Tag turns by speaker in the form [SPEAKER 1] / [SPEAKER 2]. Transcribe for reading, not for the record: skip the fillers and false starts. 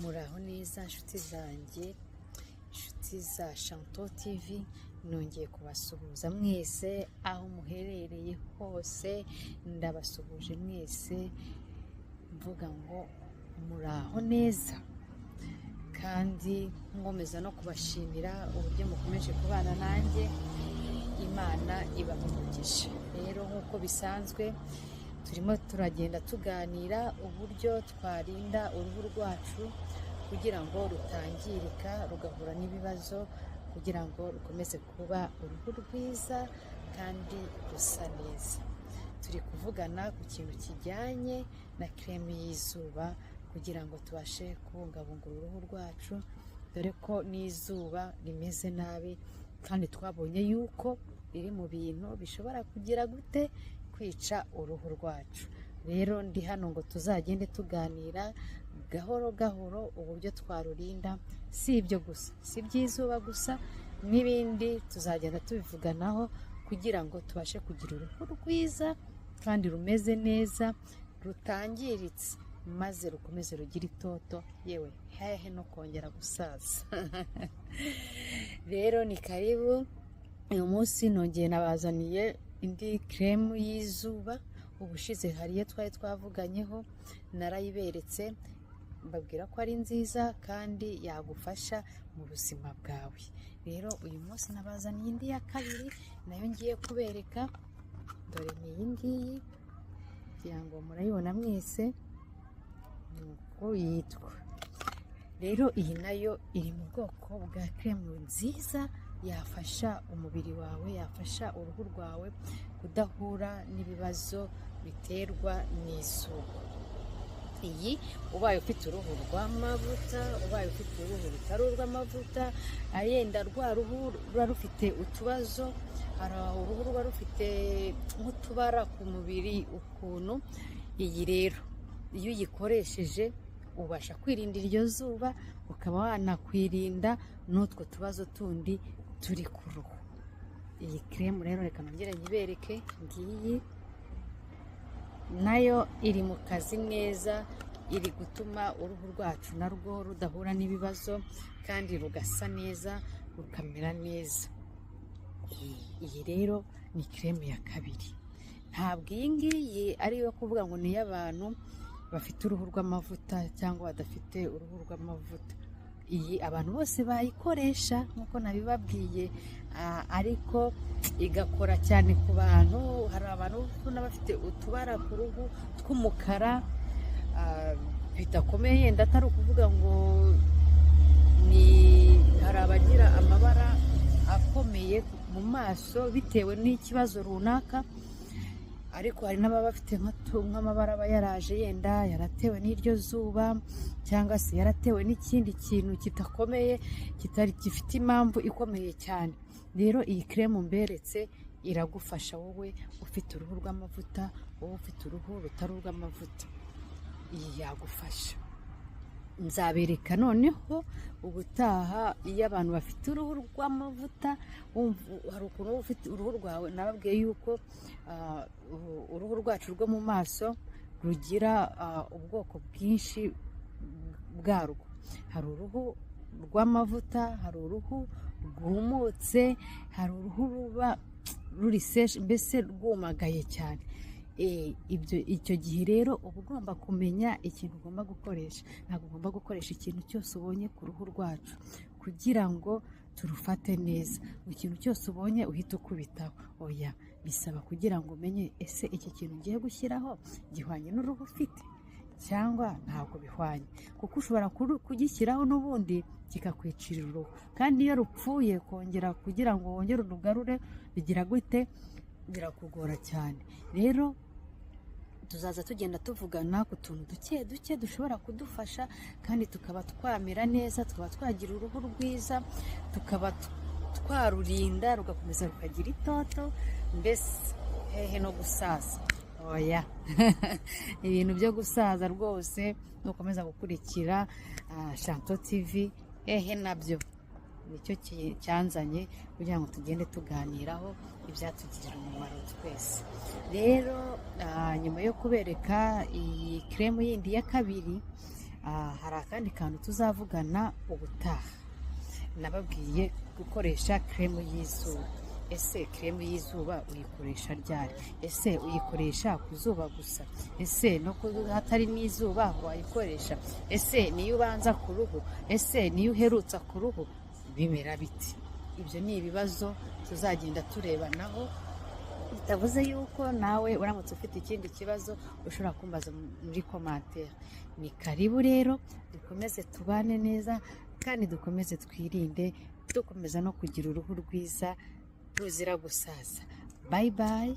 [SPEAKER 1] Muraho neza nshuti zanjye, inshuti za Shanto TV, nongeye kubasuhuza mwese aho muherereye hose. Ndabasuhuje mwese mvuga ngo muraho neza, kandi nkomeza no kubashimira uburyo mukomeje kubana nanjye. Imana ibaha umugisha. Rero nk'uko bisanzwe, turimo turagenda tuganira uburyo twarinda uruhu rwacu kugira ngo rutangirika, rugahura n'ibibazo, kugira ngo rukomeze kuba uruhu rwiza kandi rusa neza. Turi kuvugana ku kintu kijyanye na crème y'izuba kugira ngo tubashe kubungabunga uruhu rwacu, dore ko n'izuba rimeze nabi, kandi twabonye yuko riri mu bintu bishobora kugira gute? Kwica uruhu rwacu. Rero ndi hano ngo tuzagende tuganira gahoro gahoro uburyo twarurinda. Si ibyo gusa, si iby'izuba gusa, n'ibindi tuzagenda tubivuganaho kugira ngo tubashe kugira uruhu rwiza kandi rumeze neza, rutangiritse, maze rukomeze rugire itoto, yewe hehe no kongera gusaza. Rero ni karibu. Uyu munsi nongeye nabazaniye indi crème y'izuba. Ubushize hari iyo twari twavuganyeho, narayiberetse, mbabwira ko ari nziza kandi yagufasha mu buzima bwawe. Rero uyu munsi nabazaniye indi ya kabiri, nayo ngiye kubereka. Dore ni iyi ngiyi, kugira ngo murayibona mwese nuko yitwa. Rero iyi nayo iri mu bwoko bwa crème nziza yafasha umubiri wawe, yafasha uruhu rwawe kudahura n'ibibazo biterwa n'izuba. Iyi, ubaye ufite uruhu rw'amavuta, ubaye ufite uruhu rutari urw'amavuta, yenda rwa ruhu ruba rufite utubazo, hari uruhu ruba rufite nk'utubara ku mubiri ukuntu, iyi rero iyo uyikoresheje ubasha kwirinda iryo zuba, ukaba wanakwirinda n'utwo tubazo tundi turi ku ruhu. Iyi crème rero, reka nongere nyibereke. Ngiyi nayo iri mu kazi neza, iri gutuma uruhu rwacu narwo rudahura n'ibibazo kandi rugasa neza, rukamera neza. Iyi rero ni crème ya kabiri. Ntabwo iyi ngiyi ari iyo kuvuga ngo ni iy'abantu bafite uruhu rw'amavuta cyangwa badafite uruhu rw'amavuta. Iyi abantu bose bayikoresha nk'uko nabibabwiye, ariko igakora cyane ku bantu, hari abantu ubona bafite utubara ku ruhu tw'umukara bidakomeye, yenda atari ukuvuga ngo ni, hari abagira amabara akomeye mu maso bitewe n'ikibazo runaka, ariko hari n'ababa bafite nk'amabara aba yaraje yenda yaratewe n'iryo zuba, cyangwa se yaratewe n'ikindi kintu kidakomeye, kitari gifite impamvu ikomeye cyane. Rero iyi crème mberetse iragufasha, wowe ufite uruhu rw'amavuta, wowe ufite uruhu rutari urw'amavuta, iyi yagufasha. Nzabereka noneho ubutaha iyo abantu bafite uruhu rw'amavuta. Hari ukuntu uba ufite uruhu rwawe, nababwiye yuko uruhu rwacu rwo mu maso rugira ubwoko bwinshi bwarwo. Hari uruhu rw'amavuta, hari uruhu rwumutse, hari uruhu ruba ruri sèche, mbese rwumagaye cyane. Ibyo icyo gihe rero uba ugomba kumenya ikintu ugomba gukoresha. Ntabwo ugomba gukoresha ikintu cyose ubonye ku ruhu rwacu kugira ngo turufate neza. Mu kintu cyose ubonye uhita ukubitaho, oya. Bisaba kugira ngo umenye: ese iki kintu ugiye gushyiraho gihwanye n'uruhu ufite cyangwa ntabwo bihwanye? Kuko ushobora kugishyiraho n'ubundi kikakwicira uruhu, kandi iyo rupfuye kongera kugira ngo wongere urugarure bigira gute? Birakugora cyane. Rero tuzaza tugenda tuvugana ku tuntu duke duke dushobora kudufasha kandi tukaba twamera neza, tukaba twagira uruhu rwiza, tukaba twarurinda rugakomeza rukagira itoto, mbese hehe no gusaza. Oya, ibintu byo gusaza rwose, nukomeza gukurikira Shanto TV, hehe nabyo. Nicyo cyanzanye kugira ngo tugende tuganiraho ibyatugirira umumaro twese. Rero nyuma yo kubereka iyi crème yindi ya kabiri. Hari akandi kantu tuzavugana ubutaha. Nababwiye gukoresha crème y'izuba. Ese crème y'izuba uyikoresha ryari? Ese uyikoresha ku zuba gusa? Ese no ku hatari n'izuba wayikoresha? Ese niyo ubanza ku ruhu? Ese niyo uherutsa ku ruhu? Bimera biti? Ibyo ni ibibazo tuzagenda turebanaho. Bitavuze yuko nawe uramutse ufite ikindi kibazo ushobora kumbaza muri commentaire. Ni karibu rero, dukomeze tubane neza kandi dukomeze twirinde, dukomeza no kugira uruhu rwiza ruzira gusaza. Bye bye.